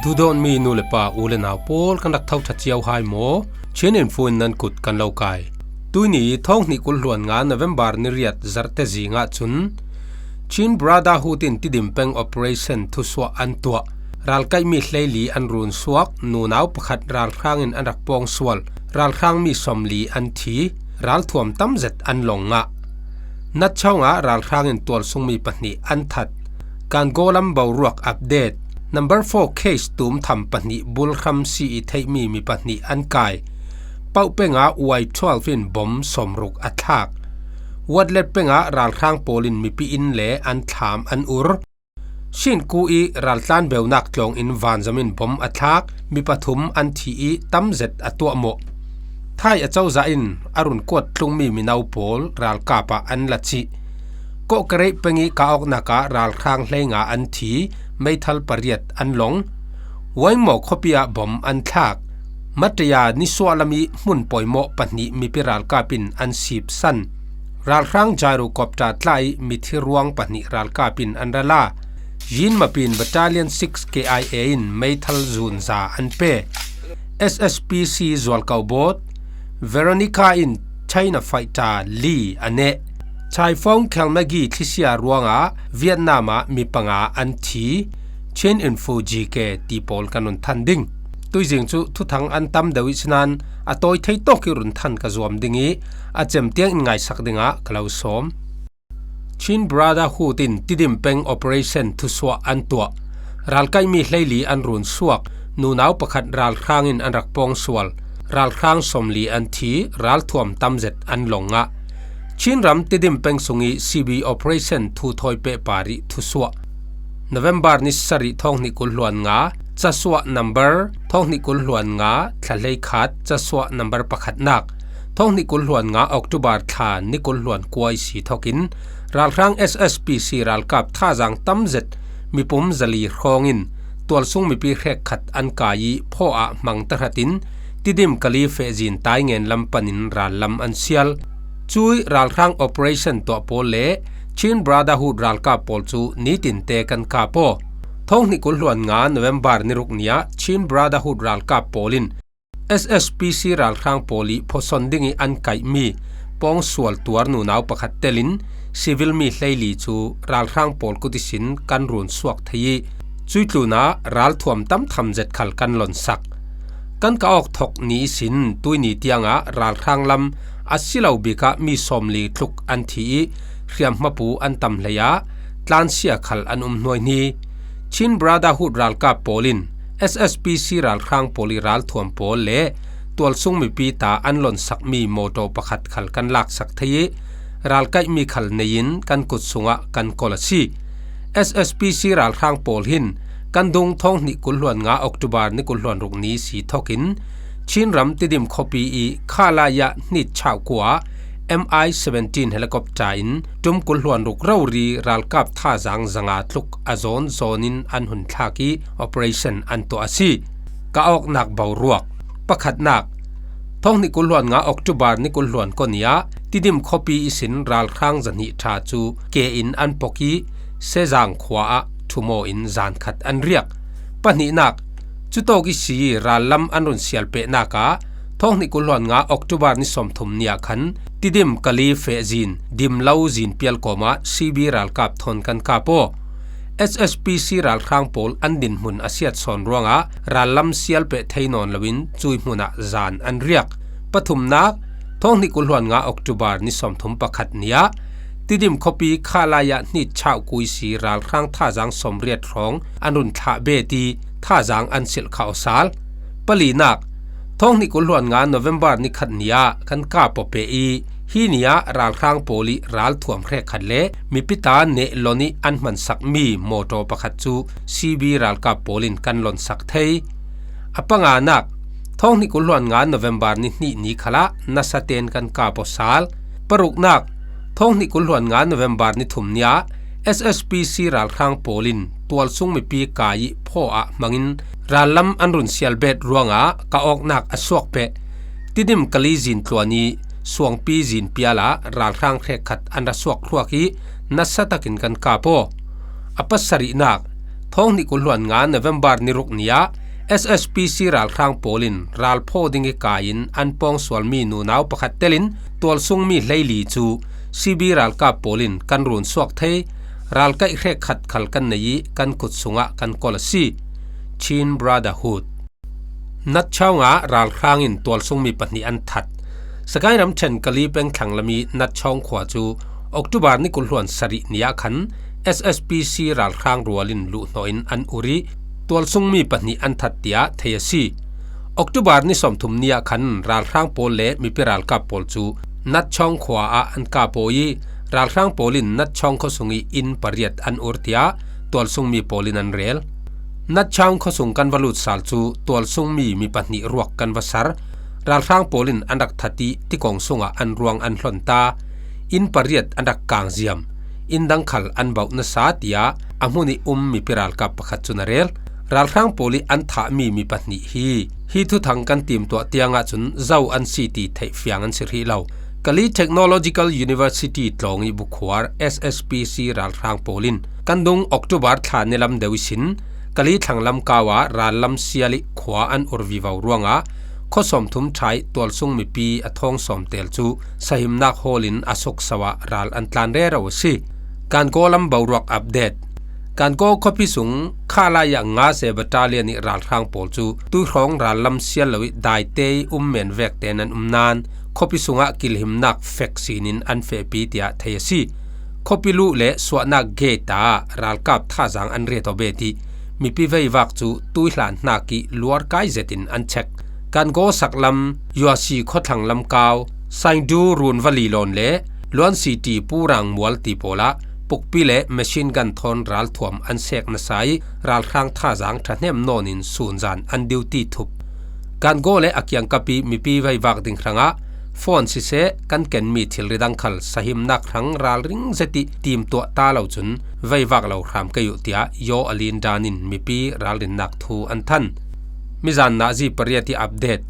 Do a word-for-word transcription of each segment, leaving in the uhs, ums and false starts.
Duhdawtmi nu le pa, u le nau pawl, kan rak tho ṭha cio hai maw? Chin Info in nan kut kan lo kai. Tuini thawng hnih kul hluan nga November ni riat Zarte zingah cun Chin Brotherhood in Tidim peng operation thusuah an tuah. Ralkaihmi hleili an run suak, nunau pakhat ralhrang in an rak pawng sual, ralhrangmi sawmli an thi, ralthuam tam zet an lawng ngah. Natchawnga ralhrang in tualsungmi pahnih an that. Kangaw lam boruak update. Number four case tum tham pahnih bulhram si i theihmi mi pahnih an kai. Pauh penga Y twelve in bom sawmruk a thlak. Watlet penga ralhrang pawlin mipi inn le an thlam an ur. Shinku i raltlan beunak tlawngin vanzam in bom a thlak, mi pathum an thi i tam zet a tuahmawh. Thai a cozah in a run kuat tlungmi mino pawl ralkap ah an la cih. Kohkareih peng i ka awknak ah ralhrang hleinga an thi, meithal pariat an lawng. Waingmawh khuapi ah bom an thlak. Mataya nisuah lam i hmun pawimawh pahnih mipi ralkap in an sipsan. Ralhrang gyrocopter tla i mithi ruang pahnih ralkap in an ra la. Yin mapin Battalion six K I A in meithal zunza an pe. S S P C Zualkau Bawt, Veronica in China fighter li a neh. Chaifong Khelmagi thlisia ruangah Vietnam ah mi panga an thi. Chin Info G K ti pawl kan run than ding. Tuizing cu thuthang an tam deuh i sinan a tawi thei tawk i run than ka zuam ding i a cem tiang in ngaisak dingah ka lo sawm. Chin Brotherhood in Tidim peng operation thusuah an tuah. Ralkaihmi hleili an run suak, nunau pakhat ralhrang in an rak pawng sual, ralhrang sawmli an thi, ralthuam tam zet an lawng ngah. Chin ram Tidim peng sung i C B operation thu thawi pehpar i thusuah. November ni sarih thawng hnih kul hluan nga, casuah number thawng hnih kul hluan nga, thla hleikhat, casuah number pakhatnak, thawng hnih kul hluan nga October thla ni kul hluan kua i si thokin ralhrang S S P C ralkap thazaang tam zet mipum zali hrawngin tualsung mipi hrekkhat an kai i phaw ah hmang tahratin Tidim Kali fehzin Taingen lam panin rallam an sial. Cui ralhrang operation tuah pawl le Chin Brotherhood ralkap pawl cu nitinte kan kap aw. Thawng hnih kul hluan nga November ni ruk ni ah Chin Brotherhood ralkap pawl in S S P C ralhrang pawl i phawson ding i an kaihmi pawngsual tuar nunau pakhat telin civil mi hleili cu ralhrang pawl kut ihsin kan run suak thei i cui tlunah ralthuam tam tham zet khal kan lonsak. Kan ka awk thok ni ihsin tuini tiangah ralhrang lam a si lo bikah mi sawmli tluk an thi i hriamhmapu an tam hlei ah tlansia khal an um hnuaihni. Chin Brotherhood ralkap pawl in S S P C ralhrang pawl i ralthuam pawl le tualsung mipi ta an lonsakmi mawtaw pakhat khal kan laksak thei i ralkaihmi khal nei in kan kut sungah kan kawl a si. S S P C ralhrang pawl hin kan dung thawng hnih kul hluan nga October ni kul hluan ruk ni si thokin Chin ram Tidim khuapi i Khalaya hnih chauh kua M I seventeen helicopter in ṭum kul hluan ruk rori ralkap thazaang zanga tluk a zawn zawnin an hun thlak i operation an tuah a si. Ka awknak boruak. Pakhatnak, thawng hnih kul hluan nga October ni kul hluan kua ni ah Tidim khuapi ihsin ralhrang zahnih ṭha cu ke in an pok i Sezang khua ah ṭhumaw in zan khat an riak. Pahnihnak, cutawk ihsi rallam an run sial pehnak ah thawng hnih kul hluan nga October ni sawmthum ni ah khan Tidim Kali fehzin Dimlo zin pial kawmah C B ralkap thawn kan kap aw. S S P C ralhrang pawl an dinhmun a siat sawn ruangah rallam sial peh thei nawn loin cui hmunah zan an riak. Pathumnak, thawng hnih kul hluan nga October ni sawmthum pakhat ni ah Tidim khuapi Khalaya hnih chauh kui si ralhrang thazaang sawmriat hrawng an run thlah bet i thazaang an silh kha aw sal. Palinak, thawng hnih kul hluan nga November ni khat ni ah kan kap aw peh i hi ni ah ralhrang pawl i ralthuam hrekkhat le mipi ta nehlon i an hmansakmi mawtaw pakhat cu C B ralkap pawl in kan lonsak thei. A panganak, thawng hnih kul hluan nga November ni hnih ni khalah nasa ten kan kap aw sal. Paruknak, thawng hnih kul hluan nga November ni thum ni ah S S P C ralhrang pawl in tualsung mipi kai i phaw ah hmangin rallam an run sial bet ruangah ka awknak a suak peh. Tidim Kali zin tluan i Suangpi zin pial ah ralhrang hrekkhat an ra suak hluak i nasa takin kan kap aw. A pasarihnak, Thawng hnih kul hluan nga November ni ruk ni ah S S P C ralhrang pawl in ralphaw ding i kai in an pawngsual mi nunau pakhat telin tualsung mi hleili cu C B ralkap pawl in kan run suak thei, ralkaih hrek khat khal kan nei i kan kut sungah kan kawl a si. Chin Brotherhood. Natchaung ah ralhrang in tualsung mi pahnih an that. Sagaing ramṭhen Kali peng thlanglam i Natchaung khua cu October ni kul hluan sarih ni ah khan S S P C ralhrang rual in luhhnawh in an ur i tualsung mi pahnih an that tiah thei a si. October ni sawmthum ni ah khan ralhrang pawl le mipi ralkap pawl cu Natchaung khua ah an kap aw i ralhrang pawl in Natchaung khuasung i inn pariat an ur tiah tualsung mi pawl in an rel. Natchaung khuasung kan va lut sal cu tualsung mi mi pahnih ruak kan va sar. Ralhrang pawl in an rak that i tikong sungah an ruang an hlon ta. Inn pariat an rak kang ziam. Inn dang khal an bauh nasa tiah a hmun i um mipi ralkap pakhat cun a rel. Ralhrang pawl i an thahmi mi pahnih hi, hi thuthang kan timtuah tiang ahcun zo an si ti theih fiang an si hrih lo. Kali Technological University tlawng i bukhuar S S P C ralhrang pawl in kan dung October thla ni lam deuh ihsin Kali thlanglam kau ah rallam sial i khua an ur vivo ruangah khuasawm thum ṭha i tualsung mipi a thawng sawm tel cu sahimnak hawl in a sukso ah ral an tlan rero a si. Kangaw lam boruak update. Kangaw khuapi sung khalai ah nga ze battalion i ralhrang pawl cu tuihrawng rallam sial lo i daite i um men vek tein an um nain khuapi sungah kilhimnak fek sinin an fehpi tiah thei a si. Khuapi luh le suahnak gate ah ralkap thazaang an ret aw bet i mipi veivak cu tuihlan hnak i luar kai zetin an chek. Kangaw saklam, Yuasi khuathlang lamkau, Saingdu Runvali lawn le Luan City Purang mual ti pawl ah pukpi le machine gun thawn ralthuam an sek nasa i ralhrang thazaang ṭhahnem nawn in sunzan an duty thup. Kangaw le a kiangkap i mipi veivak ding hrangah phone siseh kan kenmi thilri dang khal sahimnak hrang ralring zet i timtuah ta lo cun veivak lo hram kei uh tiah Yaw Alin Dan in mipi ralrinnak thu an than. Mizan nazi pariat i update.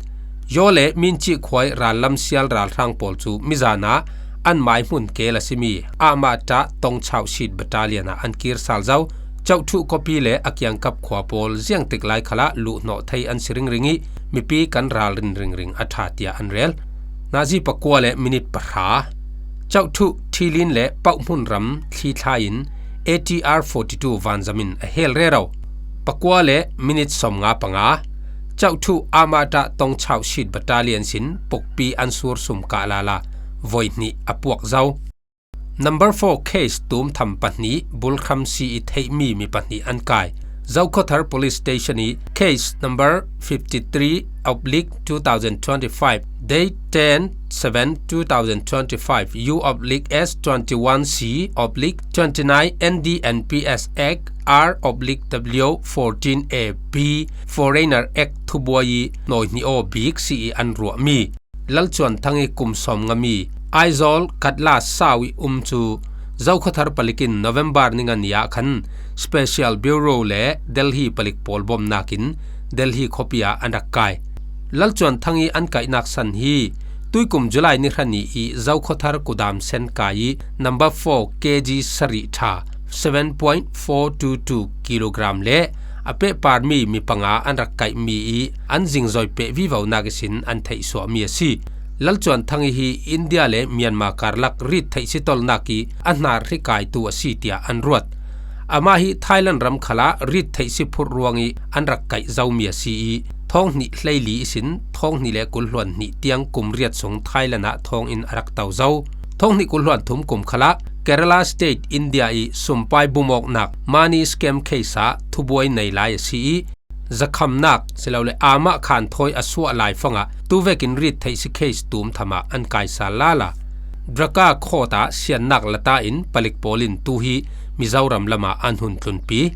Yaw le Minci khua i rallam sial ralhrang pawl cu mizan ah an mai hmun kel a simi Amata Tongchau Sheet Battalion ah an kir sal zo. Chauhthuh khuapi le a kiangkap khua pawl ziangtik lai khalah luhhnawh thei an si ringring i mipi kan ralrin ringring a ṭha tiah an rel. Nazi pakua le minit pahra. Chauhthuh Thilin le Pauhmun ram thli thlai in A T R forty two vanzam in a hel rero. Pakua le minit sawmnga panga. Chauhthuh Amata Tongchau Sheet Battalion sin pukpi an sur sum kah lala voi hnih a puak zo. Number four case tum tham pahnih bulkhram si i theihmi mi pahnih an kai. Zokhawthar Police Station i case number fifty three oblique two thousand twenty five, date ten seven two thousand twenty five, U oblique S twenty one C oblique twenty nine N D N P S Act R oblique W fourteen A B Foreigner Act thubuai i nawi hnih aw bik si i an ruahmi Lalchuan Thang i kum sawm ngami Aizawl Katla sau i um cu Zokhawthar palik in November ni nga ni ah khan Special Bureau le Delhi palik pawl bawmnak in Delhi khuapi ah an rak kai. Lalchuan Thang i an kaihnak san hi tuikum July ni hra ni i Zokhawthar Kudam Sen kai i number four K G sarih ṭha seven point four two two kilogram le a pehparmi mi panga an rak kaihmi i an zingzoi peh vivonak ihsin an theihsuahmi a si. Lalchuan Thang i hi India le Myanmar karlak rit theih si tolnak i a hnar hrikaitu a si tiah an ruat. Amah hi Thailand ram khalah rit theih si phurh ruang i an rak kaih zomi a si i thawng hnih hleili ihsin thawng hnih le kul hluan hnih tiang kum riat sung Thailand ah thawng in a rak to zo. Thawng hnih kul hluan thum kum khalah Kerala State India i sumpai bumawknak money scam case ah thubuai nei lai a si i zakhamnak silole amah khan thawi a suah lai fangah tuvekin rit theih si case tum tham ah an kaisal lala. Draka khawt ah siannak lata in palik pawl in tu hi Mizoram lamah an hun tlunpi.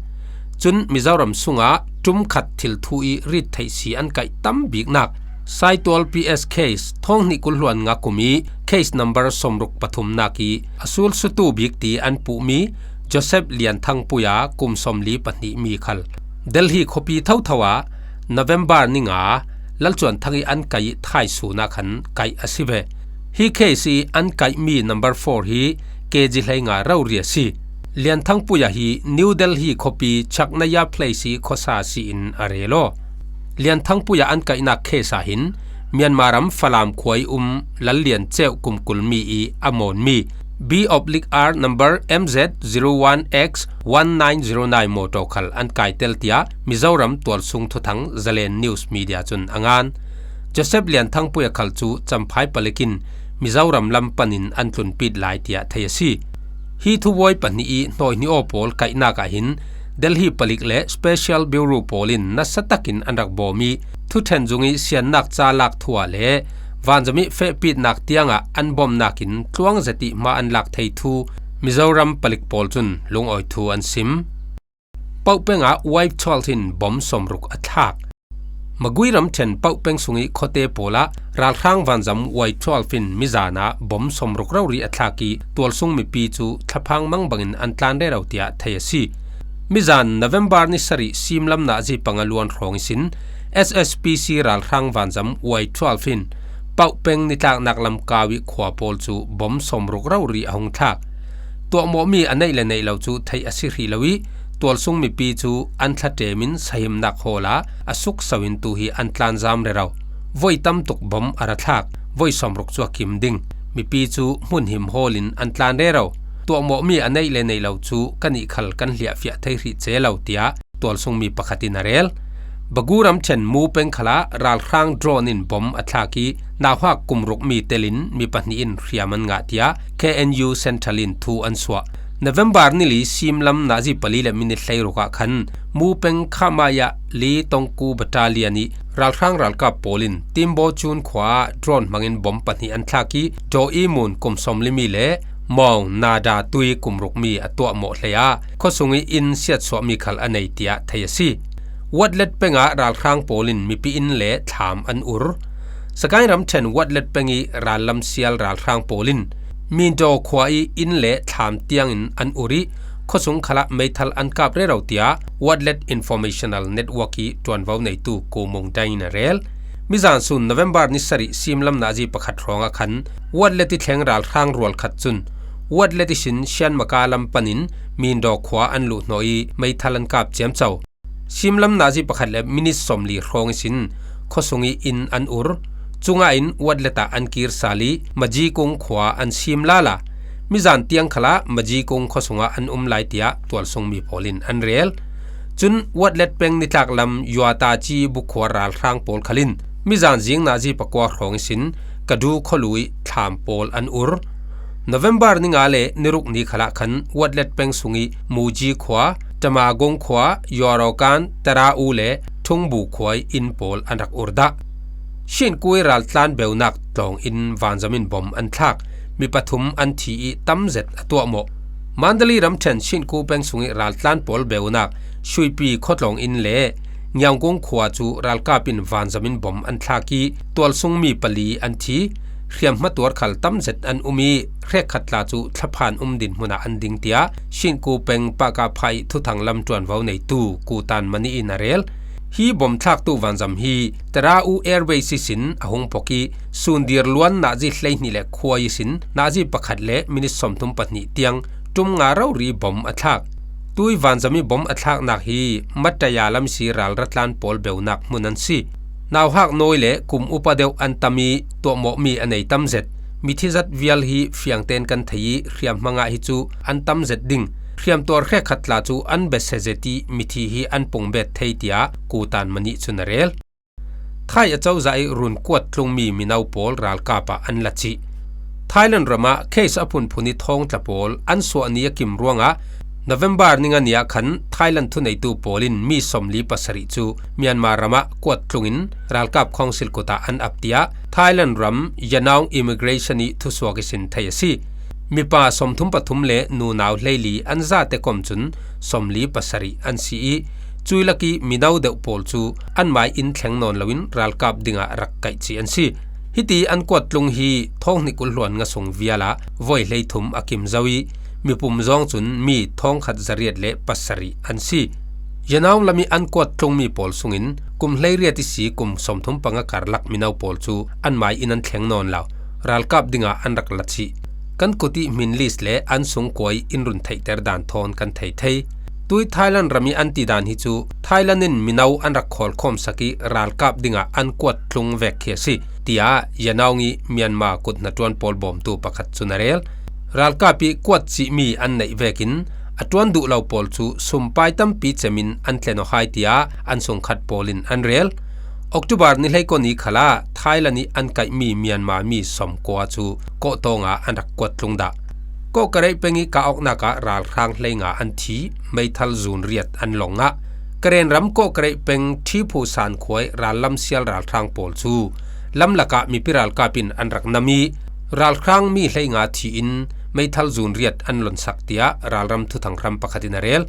Cun Mizoram sungah ṭum khat thil thu i rit theih si an kaih tam biknak Saitual P S case thawng hnih kul hluan nga kum i case number sawmruk pathumnak i a sulsutu bik ti an puhmi Joseph Lian Thang Puia kum sawmli pahnih mi khal Delhi khuapi thotho ah November ni nga Lalchuan Thang i an kaih i thaisun ah khan kaih a si ve. Hi case i an kaihmi number four hi K G hleinga rori a si. Lian Thangpuia hi New Delhi khuapi Chaknaya Place ih khuasa si in a rel aw. Lian Thangpuia an kaihnak case ah hin Myanmar ram Falam khua ih um Lal Lian Ceuh kum kul mi ih a mawnmi B oblique R number M Z zero one X one nine zero nine mawtaw khal an kaitel tiah Mizoram tualsung thuthang Zalen News Media cun a ngan. Joseph Lian Thangpuia khal cu Champhai palik in Mizoram lam panin an tlunpit lai tiah thei a si. Hi thubuai pahnih ih hnawihnih aw pawl kaihnak ah hin Delhi palik le Special Bureau pawl in nasa takin an rak bawm ih, thuṭhen zung ih siannak ca lak thu ah le vanzam ih fehpitnak tiangah an bawmnak in tluang zet ih hma an lak thei thu Mizoram palik pawl cun lungawi thu an sim. Pauh peng ah Y twelve in bom sawmruk a thlak. Magui ramṭhen Pauh peng sung ih khuate pawl ah ralhrang vanzam Y twelve in mizan ah bom sawmruk rori a thlak ih tualsung mipi cu thlaphang mang bangin an tlan rero tiah thei a si. Mizan November ni sarih simlam nazi panga luan hrawng ihsin S S P C ralhrang vanzam Y twelve in Pauh peng nitlaknak lam kau ih khua pawl cu bom sawmruk rori a hung thlak. Tuahmawhmi a neih le neih lo cu theih a si hrih lo ih tualsung mipi cu an thlaṭem in sahimnak hawl ah a sukso in tu hi an tlanzam rero. Voi tamtuk bom a ra thlak, voi sawmruk cu a kim ding. Mipi cu hmunhim hawl in an tlan rero. Tuahmawhmi a neih le neih lo cu kannih khal kan hliahfiah thei hrih ce lo, tiah tualsungmi pakhat in a rel. Bagu ramṭhen Mu peng khalah ralhrang drone in bom a thlak ih nauhak kum ruk mi telin mi pahnih in hriam an ngah, tiah K N U Central in thu an suah. November ni li simlam nazi pali le minit hleiruk ah khan Mu peng Khamaya Li Tongku Battalion ih ralhrang ralkap pawl in Timbo Chun khua ah drone hmangin bom pahnih an thlak ih Daw Imun kum sawmli mi le Maung Nada Tui kum ruk mi a tuahmawh hlei ah khuasung ih inn siatsuahmi khal a nei, tiah thei a si. Watlet peng ah ralhrang pawl in mipi inn le thlam an ur. Sagaing ramṭhen Watlet peng ih rallam sial ralhrang pawl in Mindaw khua ih inn le thlam tiangin an ur ih khuasung khalah meithal an kap rero, tiah Watlet Informational Network ih ṭuanvo neitu Ko Mung Dang in a rel. Mizan sun November ni sarih simlam nazi pakhat hrawng ah khan Watlet ih thleng ralhrang rual khat cun Watlet ihsin Sianmaka lam panin Mindaw khua an luhhnawh ih meithal an kap ciamco. Simlam nazi pakhat le minit sawmli hrawng ihsin khuasung ih inn an ur. Cungah in Watlet ah an kir sal ih Majikung khua an sim lala. Mizan tiang khalah Majikung khuasungah an um lai, tiah tualsungmi pawl in an rel. Cun Watlet peng nitlak lam Yuataci bukhua ralhrang pawl khal in mizan zing nazi pakua hrawng ihsin Kadu khualu ih thlam pawl an ur. November ni nga le ni ruk ni khalah khan Watlet peng sung ih Muji khua, Tamagong khua, Yuarokan, Tara U le Thungbu khua ih inn pawl an rak ur dah. Shinkui raltlan beunak tlawng in vanzam in bom an thlak, mi pathum an thi ih tamzet a tuahmawh. Mandali ramṭhen Shinku peng sung ih raltlan pawl beunak Shuipi khuatlawng inn le Ngiangkung khua cu ralkap in vanzam in bom an thlak ih tualsungmi pali an thi. Hriamhma tuar khal tamzet an um ih hrekkhat tla cu thlaphan um dinhmun ah an ding, tiah Shinku peng Pahkapha ih thuthang lam ṭuanvo neitu Kutan Mani in a rel. Hi bom thlaktu vanzam hi Tara U Airways ihsin a hung pok ih sundir luan nazi hleihnih le khua ihsin nazi pakhat le minit sawmthum pahnih tiang ṭum nga rori bom a thlak. Tui vanzam ih bom a thlaknak hi Mataya lam ihsi ralratlan pawl beunak hmun an si. Nauhak nawi le kum upa deuh an tam ih tuahmawhmi a nei tamzet. Mithi zat vial hi fiangtein kan thei ih hriamhma ngah hi cu an tamzet ding. Hriamtuar hrekkhat tla cu an besia zet ih mithi hi an pungbet thei, tiah Kutan Mani cun a rel. Thai acozah ih run kuat tlungmi mino pawl ralkap ah an la cih. Thailand ram ah case a phunphun ih thawngtla pawl an suah ni a kim ruangah November ni nga ni ah khan Thailand thuneitu pawl in mi sawmli pasarih cu Myanmar ram ah kuat tlungin ralkap khawngsil kut ah an ap, tiah Thailand ram Yanaung Immigration ih thusuak ihsin thei a si. Mipa sawmthum pathum le nunau hleili an zate kom cun sawmli pasarih an si ih, cuih lak ih mino deuh pawl cu anmai inn thleng nawn loin ralkap dingah rak kaih cih an si. Hiti an kuat tlung hi thawng hnih kul hluan nga sung vial ah voi hleithum a kim zo ih, mipum zawng cun mi thawngkhat zariat le pasarih an si. Yanaung lam ih an kuat tlungmi pawl sungin kum hleiriat ihsi kum sawmthum panga karlak mino pawl cu anmai inn an thleng nawn lo, ralkap dingah an rak la cih. kan kut ih hmin list le an sungkuai in run theihter dan thawn kan thei thei. Tui Thailand ram ih an ti dan hi cu Thailand in mino an rak khawlkhawmsak ih ralkap dingah an kuat tlung vek khi a si, tiah Yanaung ih Myanmar kut hnaṭuan pawl bawmtu pakhat cun a rel. Ralkap ih kuat cihmi an neih vekin a ṭuan duh lo pawl cu sumpai tampi cemin an tlen aw hai, tiah an sungkhat pawl in an rel. October ni hleikua ni khalah Thailand ih an kaihmi Myanmar mi sawmkua cu kawhtawng ah an rak kuat tlung dah. Kawhkareih peng ih kah awknak ah ralhrang hleinga an thi, meithal zun riat an long ngah. Karen ram Kawhkareih peng Thiphusan khua ih rallam sial ralhrang pawl cu lam lakah mipi ralkap in an rak nam ih ralhrang mi hleinga thi in meithal zun riat an lonsak, tiah ralram thuthang hram pakhat in a rel.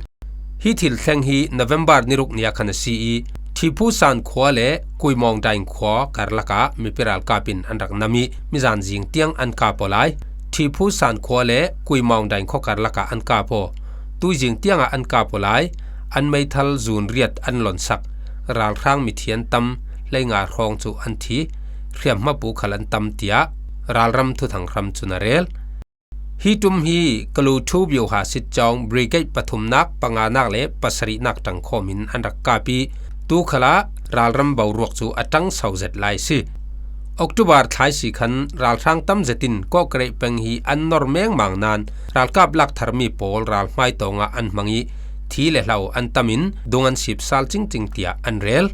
Hi thil thleng hi November ni ruk ni ah khan a si ih, Thiphusan khua le Kuimawng Daing khua karlak ah mipi ralkap in an rak nam ih mizan zing tiang an kap aw lai. Thiphusan khua le Kuimawng Daing khua karlak ah an kap aw. Tuizing tiang ah an kap aw lai. An meithal zun riat an lonsak. Ralhrang mithi an tam, hleinga hrawng cu an thi. Hriamhma pu khal an tam, tiah ralram thuthang hram cun a rel. Hi ṭum hi Kalu Thu Bioha Sitcawng Brigade pathumnak, panganak le pasarihnak ṭangkhawm in an rak kap ih, tu khalah ralram boruak cu a ṭangso zet lai a si. October thlaisi khan ralhrang tam zetin Kawhkareih peng hi an nor mengmang nain ralkap lak tharmi pawl ralhmai tawngah an hmang ih thi le hlo an tam in dung an sip sal cingcing, tiah an rel.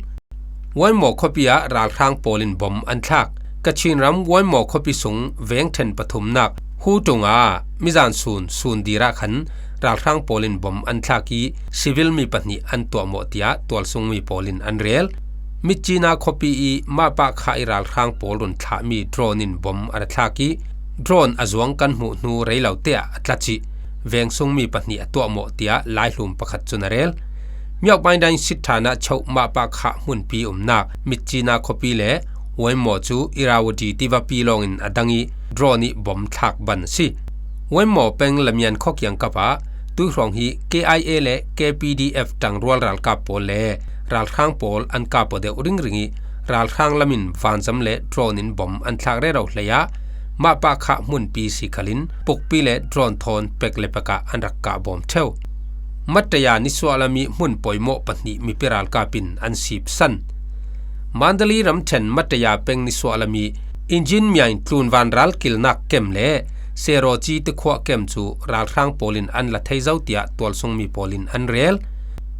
Waimo khuapi ah ralhrang pawl in bom an thlak. Kachin ram Waimo khuapi sung veng ṭhen pathumnak Hu Tung ah mizan sun, sun dir ah khan ralhrang pawl in bom an thlak ih civil mi pahnih an tuahmawh, tiah tualsungmi pawl in an rel. Mitcina khuapi ih Mapakha ih ralhrang pawl run thlahmi drone in bom a ra thlak ih drone a zuang kan hmuh hnu rei lo te ah a tla cih veng sungmi pahnih a tuahmawh, tiah laihlum pakhat cun a rel. Myaukbaindain sit ṭhan ah choh Mapakha hmunpi umnak Mitcina khuapi le Waimo cu Irrawaddy tivapi lawngin a dang ih drone ih bom thlak ban a si. Waimo peng Lamian khua kiangkap ah tuihrawng hi K I A le K P D F ṭangrual ralkap pawl le ralhrang pawl an kap aw deuh ringring ih ralhrang lam in vanzam le drone in bom an thlak rero hlei ah Mapakha hmunpi si khalin pukpi le drone thawn pek le pek ah an rak kah bawm ṭheu. Mataya nisuahlam ih hmun poimawh pahnih mipi ralkap in an sipsan. Mandalay ramṭhen Mataya peng nisuahlam ih Engine Myaing tlunvan ral kilnak kem le Seroci tikhuah kem cu ralhrang pawl in an la thei zo, tiah tualsungmi pawl in an rel.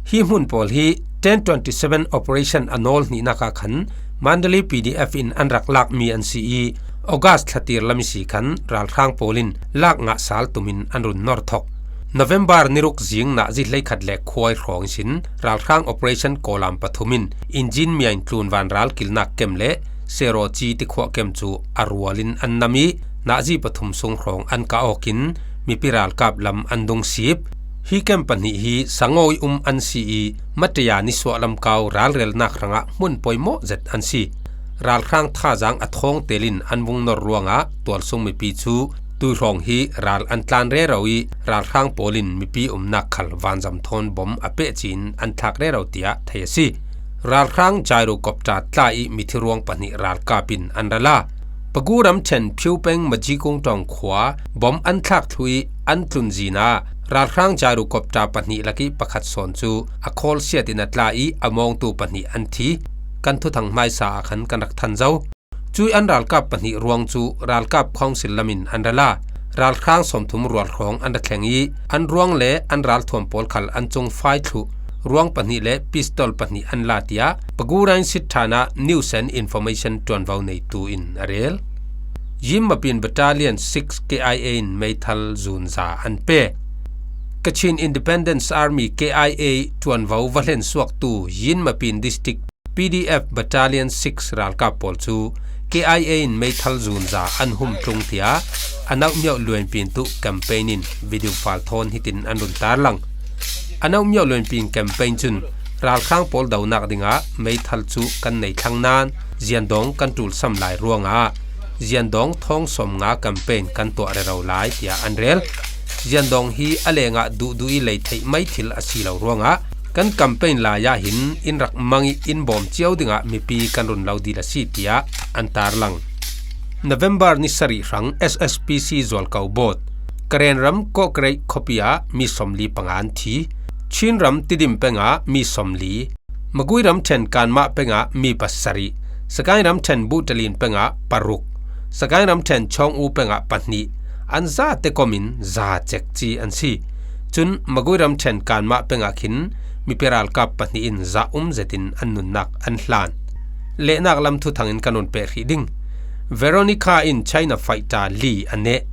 Hi hmun pawl hi ten twenty seven operation a nawl hnihnak ah khan Mandalay P D F in an rak lakmi an si ih, August thlatir lam ihsi khan ralhrang pawl in lak ngah sal tumin an run nor thok. November ni ruk zing nazi hleikhat le khuai hrawng ihsin ralhrang operation kawlam pathum in Engine Myaing tlunvan ral kilnak kem le Seroci tikhuah kem cu a rual in an nam ih nazi pathum sung hrawng an kah awkin mipi ralkap lam an dungsip. Hi kem pahnih hi sangawi um an si ih Mataya nisuahlam kau ralrelnak hrangah hmun poimawh zet an si. Ralhrang thazaang a thawng tel in an vung nor ruangah tualsung mipi cu tuihrawng hi ral an tlan rero ih ralhrang pawl in mipi umnak khal vanzam thawn bom a pehci in an thlak rero, tiah thei a si. Ralhrang gyrocopter tla ih mithi ruang pahnih ralkap in an ra la. Pagu ramṭhen Phiu peng Majikung ṭawng khua bom an thlak thluh ih an tlun zin ah ralhrang gyrocopter pahnih lakih pakhat sawn cu a khawl siat in a tla ih a mawngtu pahnih an thi. Kan thuthang hmaisa ah khan kan rak than zo. Cuih an ralkap pahnih ruang cu ralkap council lam in an ra la. Ralhrang sawmthum rual hrawng an ra thleng ih an ruang le an ralthuam pawl khal an cung fai thluh. Ruang pahnih le pistol pahnih an la, tiah Pagudain sit ṭhan ah News and Information ṭuanvo neitu in a rel. Yin Mapin Battalion six K I A in meithal zunza an pe. Kachin Independence Army K I A ṭuanvo va hlen suaktu Yin Mapin District P D F Battalion six ralkap pawl cu K I A in meithal zunza an hum tlung, tiah a nauhmiauh luainpin tuh campaign in video file thawn hitin an run tarlang. A nauhmiauh luainpin campaign cun ralhrang pawl donak dingah meithal cu kan nei thlang nain ziandawng kan ṭulsam lai ruangah ziandawng thawng sawmnga campaign kan tuah rero lai, tiah an rel. Ziandawng hi a lengah duhduh ih lei theih mai thil a si lo ruangah kan campaign lai ah hin in rak mang ih in bawm cio dingah mipi kan run lo dil a si, tiah an tarlang. November ni sarih hrang S S P C zualko bawt. Karen ram Kawkrei khuapi ah mi sawmli panga an thi. Chin ram Tidim peng ah mi sawmli. Magui ram ṭhen Kanmah peng ah mi pasarih. Sagaing ram ṭhen Buhtalin peng ah paruk. Sagaing ram ṭhen Chawng U peng ah pahnih. An zate kawmin za cek ci an si. Cun Magui ram ṭhen Kanmah peng ah khin mipi ralkap pahnih in za um zetin an nunnak an hlan. Lehnak lam thuthangin kan run peh hrih ding. Veronica in China fighter li a neh.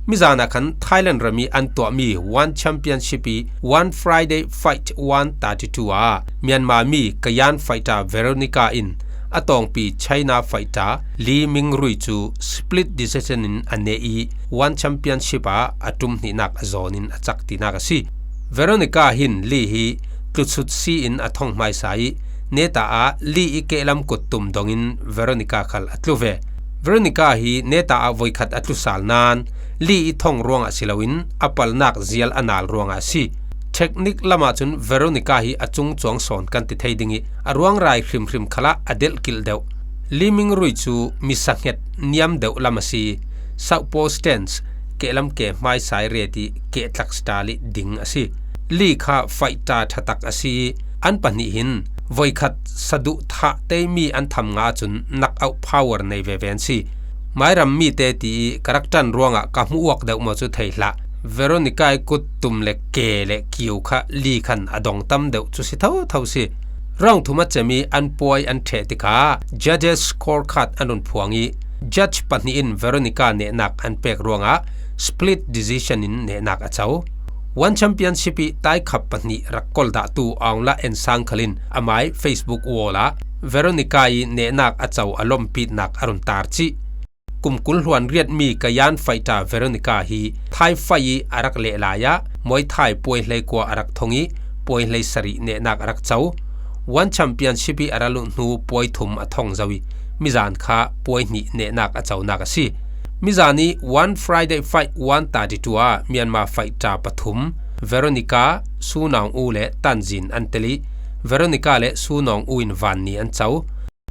Mizan ah khan Thailand ram i an tuahmi One Championship i One Friday Fight one thirty-two ah Myanmar mi Kayan fighter Veronica in a tawngpi China fighter Li Mingrui cu split decision in a neh i One Championship ah a ṭum hnihnak a zawn in a cak tinak a si. Veronica hin Li hi tlutsut si in a thong hmaisa i neta ah Li i kehlam kut tum dongin Veronica khal a tlu ve. Veronica hi neta ah voikhat a tlusal nain Li i thong ruangah si loin a palnak zial a nal ruangah a si. Technique lamah cun Veronica hi a cungcuang sawn kan ti thei ding i a ruangrai hrimhrim khalah a delh kilh deuh. Li Mingrui cu mi sahnget niam deuh lam a si. Southpaw stance, kehlam ke hmaisa i ret i kehtlak style i ding a si. Li kha fighter ṭhatak a si i an pahnih hin voikhat saduh thah teimi an tham nga ahcun knockout power nei veve an si. Mairam mite ti i ka rak ṭan ruangah ka hmuh uak deuh maw cu thei hlah. Veronica i kut tum le ke le kiu kha Li khan a dong tam deuh cu si thotho si. Round thum a cem i an puai an ṭheh tikah judges scorecard an run phuang i judge pahnih in Veronica nehnak an pek ruangah split decision in nehnak a co. One Championship i taikhap pahnih rak kol dahtu Aung La N Sang khal in amai Facebook wall ah Veronica i nehnak a co a lompitnak a run tar cih. Kum kul hluan riatmi Kayan fighter Veronica hi Thai fight i a rak leh lai ah Muay Thai puai hlei kua a rak thong i puai hlei sarih nehnak a rak co. One Championship i a ra luh hnu puai thum a thong zo i mizan kha puai hnih nehnak a conak a si. Mizan i One Friday Fight one thirty-two ah Myanmar fighter pathum Veronica, Su Naung U le Tanzin an tel i Veronica le Su Naung U in van ni an co.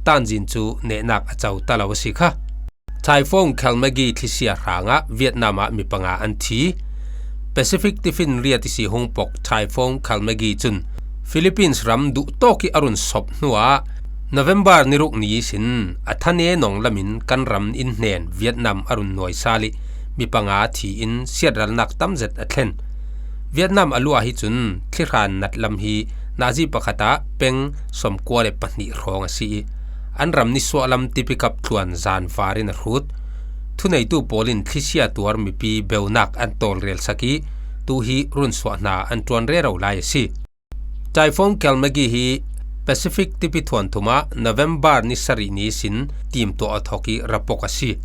Tanzin cu nehnak a co ta lo a si kha. Typhoon Kalmagi thlisia hrangah Vietnam ah mi panga an thi. Pacific tifinriat ihsi hung pok Typhoon Kalmagi cun Philippines ram duhtawk i a run sop hnuah November ni ruk ni ihsin a thane nong lamin kan ram in hnen Vietnam a run nuai sal i mi panga thi in siatralnak tam zet a thlen. Vietnam a luah hi cun thlihran nat lam hi nazi pakhat ah peng sawmkua le pahnih hrawng a si i an ram nisuah lam tipikap tluan zan var in a hrut. Thuneitu pawl in thlisia tuar mipi beunak an tawlrelsak i tu hi runsuah hna an ṭuan rero lai a si. Typhoon Kalmagi hi Pacific tipi thuanthum ah November ni sarih ni ihsin timtuah a thawk i rapok a si.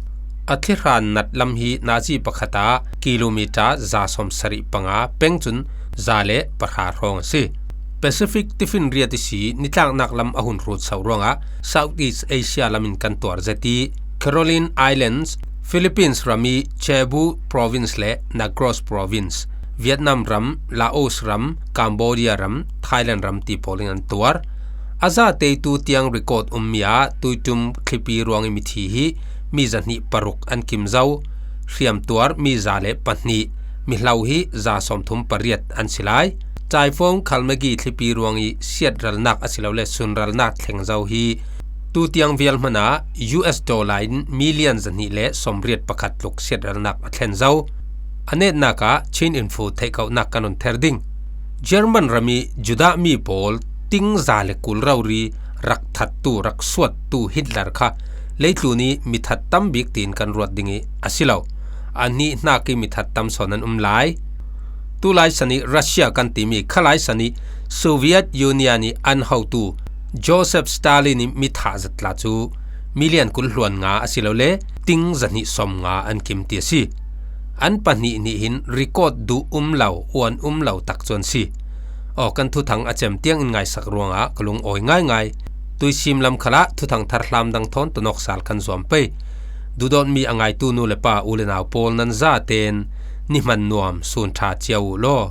A thlihran nat lam hi nazi pakhat ah kilometer za sawm sarih panga peng cun za le pahra hrawng a si. Pacific tifinriat ihsi nitlaknak lam a hun hrut so ruangah Southeast Asia lam in kan tuar zet i Caroline Islands, Philippines ram i Cebu Province le Negros Province, Vietnam ram, Laos ram, Cambodia ram, Thailand ram ti pawl in an tuar. A zate tu tiang record ummi ah tuiṭum thlipi ruang i mithi hi mi zahnih paruk an kim zo. Hriamtuar mi za le pahnih, mihlo hi za sawmthum pariat an si lai. Typhoon Kalmagi thlipi ruang i siatralnak asilole sunralnak thleng zo hi tu tiang vial hmanh ah U S dollar in million zahnih le sawmriat pakhat tluk siatralnak a thlen zo. A netnak ah Chin Info theihkauhnak kan run ther ding. German ram i Judah mi pawl ting za le kul rori rak thattu, rak suattu Hitler kha leitlun i mithat tam bik tiin kan ruat ding i a si lo. A hnih hnak i mithat tam sawn an um lai. Tulai san i Russia kan timi khalai san i Soviet Union i an hotu Joseph Stalin i mithah zat tla cu million kul hluan nga asilole ting zahnih sawm nga an kim ti a si. An pahnih nih hin record duh um lo, uan um lo tak cu an si. Aw, kan thuthang a cem tiang in ngaisak ruangah ka lungawi ngaingai. Tuisim lam khalah thuthang thar hlam dang thawn tonawk sal kan zuam pei. Duhdawtmi a ngaitu nu le pa, u le nau pawl nan zaten ni hman nuam sun ṭha cio uh law.